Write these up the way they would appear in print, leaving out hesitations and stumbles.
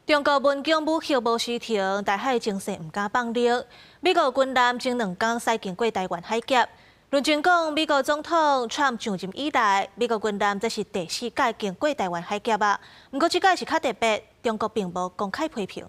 中國文攻武嚇無時停，台海情勢毋敢放緩。美國軍艦前兩工駛經過台灣海峽。論盡講，美國總統川普上任以來，美國軍艦這是第四擺經過台灣海峽啊。毋過這擺是較特別，中國並無公開批評。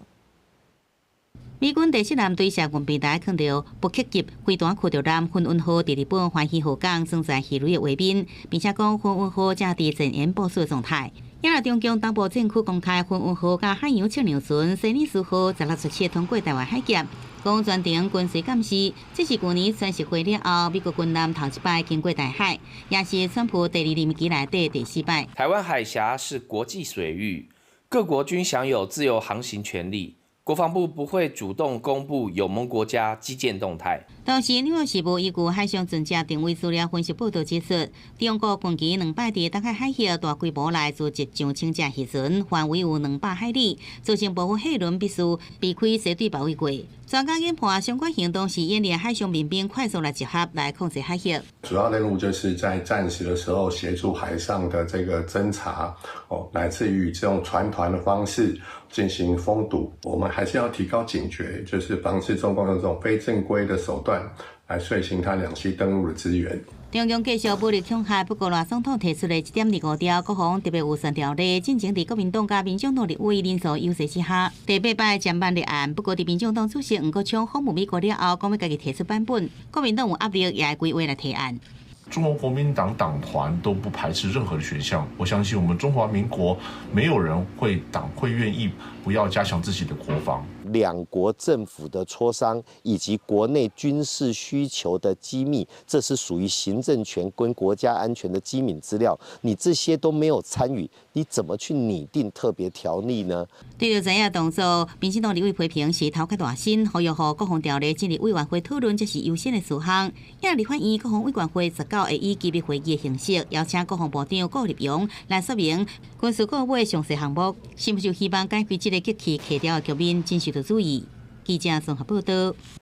美軍第七艦隊射軍平台看著北溪級飛彈驅逐艦奮運號佇日本歡喜號港裝載魚雷的畫面，並且講奮運號正佇前沿部署狀態。也若中共東部戰區公開奮運號佮海洋測量船西尼斯號16月17通過台灣海峽，講全程跟隨監視。這是舊年宣誓會了後，美國軍艦頭一擺經過台海，也是川普第二任期內底第四擺。台灣海峽是國際水域，各國均享有自由航行權利。國防部不會主動公布友盟國家機艦動態。同時，紐約時報依據海上船隻定位資料分析報道指出，中國近期兩擺佇東海海域大規模來組織上千隻漁船，範圍有200海里，造成部分貨輪必須避開西對包圍過。專家研判，相關行動是演練海上民兵快速來集合來控制海域。主要任務就是在戰時的時候協助海上的這個偵查，哦，乃至於這種船團的方式進行封堵。我們還是要提高警覺，就是防止中共用這種非正規的手段來遂行他兩棲登陸的資源。中共繼續武力恐嚇，不過賴總統提出的1.25條國防特別預算條例，進前佇國民黨佮民進黨立委人數優勢之下，第八擺減辦立案。不過，佇民進黨主席黃國昌訪問美國了後，講欲家己提出版本，國民黨有壓力，也會規劃來提案。中國國民黨黨團都不排斥任何的選項，我相信我們中華民國沒有人會黨會願意不要加強自己的國防。兩國政府的磋商以及國內軍事需求的機密，這是屬於行政權跟國家安全的機敏資料，你這些都沒有參與，你怎麼去擬定特別條例呢？對著這樣動作，民進黨立委批評是頭殼大身，呼籲予國防條例進入委員會討論，這是優先的事項。也立法院國防委員會19會以機密會議的形式，邀請國防部長顧立雄來說明軍事購買詳細項目，是毋是希望解決這個激氣協調的局面，真受到注意。記者綜合報道。